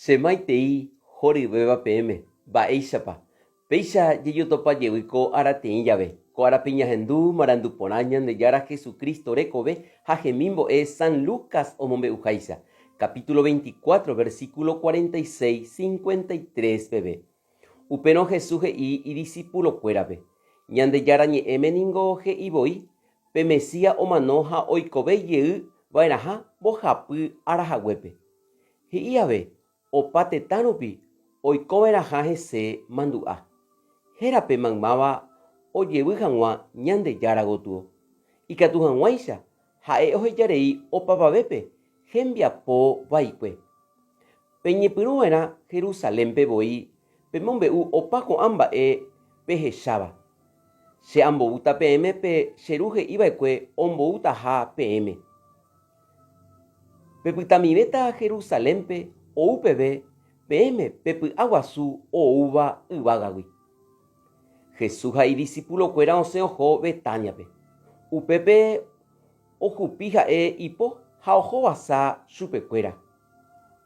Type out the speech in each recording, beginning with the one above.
Che maitei horyvéva peẽme, mba'éichapa? Péicha jejotopa jevy ko arateĩ jave, ko árape ñahendu marandu porã Ñandejára Jesucristo rekove ha hemimbo'e San Lucas omombe'uháicha, capítulo 24, versículo 46, 53 peve. Upérõ Jesús he'i idisipulokuérape, Ñandejára Ñe'ẽme ningo he'i voi, pe Mesías omano ha oikove jey va'erãha mbohapy ára haguépe. He'i ave, opa tetã rupi oikova'erãha hese mandu'a. Hérape maymáva ojevy hag̃ua Ñandejára gotyo, ikatu hag̃uáicha ha'e ohejarei opavavépe hembiapo vaikue. Peñepyrũva'erã Jerusalénpe voi pemombe'u opa ko'ã mba'e pehecháva. Che amboúta peẽme pe che Ru he'iva'ekue omboútaha peẽme. Pepytamivéta Jerusalénpe ou peve peẽme pe py'aguasu oúva yvágagui. Jesús ha idisipulokuéra osẽ oho Betániape. Upépe ohupi ha'e ipo ha ohovasa chupekuéra.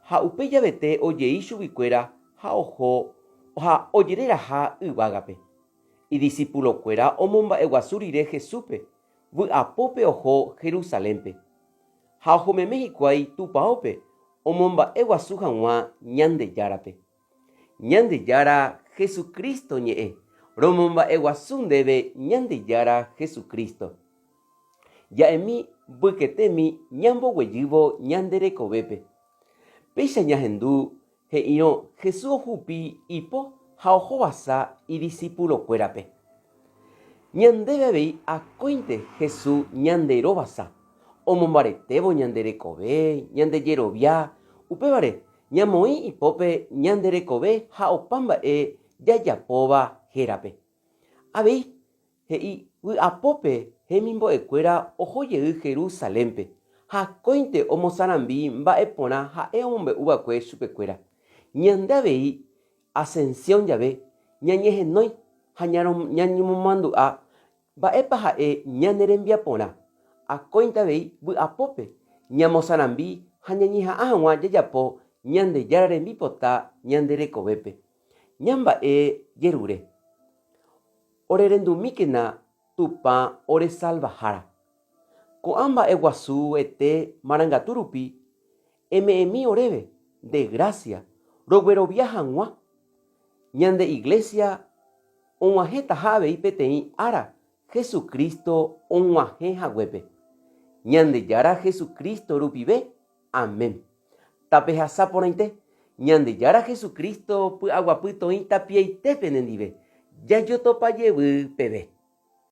Ha upe javete ojei chuguikuéra ha oho ha ojereraha yvágape. Idisipulokuéra omomba'eguasu rire Jesúspe, vy'apópe oho Jerusalénpe. Ha ohomeme hikuái Tupaópe omomba'eguasu hag̃ua Ñandejárape. Ñandejára Jesucristo ñe'ẽ, romomba'eguasu ndéve Ñandejára Jesucristo. Ja'emi mbyketémi ñamboguejývo ñande rekovépe. Péicha ñahendu he'írõ Jesús ohupi ipo ha ohovasa idisipulokuérape. Ñandéve avei akóinte Jesús ñanderovasa, omombaretévo ñande rekove, ñande jerovia, upévare ñamoĩ ipópe ñande rekove ha opa mba'e jajapóva hérape. Avei He'i, Vy'apópe hemimbo'ekuéra oho jey Jerusalénpe, ha akóinte omosarambi mba'e porã ha'e omombe'u va'ekue chupekuéra. Ñande avei Ascensión jave ñañehenói ha ñañomomandu'a mba'épa ha'e ñane rembiaporã, akóinte avei vy'apópe ñamosarambi ha ñañeha'ã hag̃ua jajapo Ñandejára rembipota ñande rekovépe. Ñamba'e jerure. Orerendumíkena Tupã ore Salvahára. Ko'ã mba'e guasu ete marangatu rupi eme'ẽmi oréve nde grásia roguerovia hag̃ua ñande Iglesia og̃uahẽtaha avei peteĩ ára Jesucristo og̃uahẽ haguépe. Ñandejára Jesucristo rupive. Amén. Tapehasa porãite, Ñandejára Jesucristo py'aguapy toĩ tapiaite penendive, jajotopa jevy peve.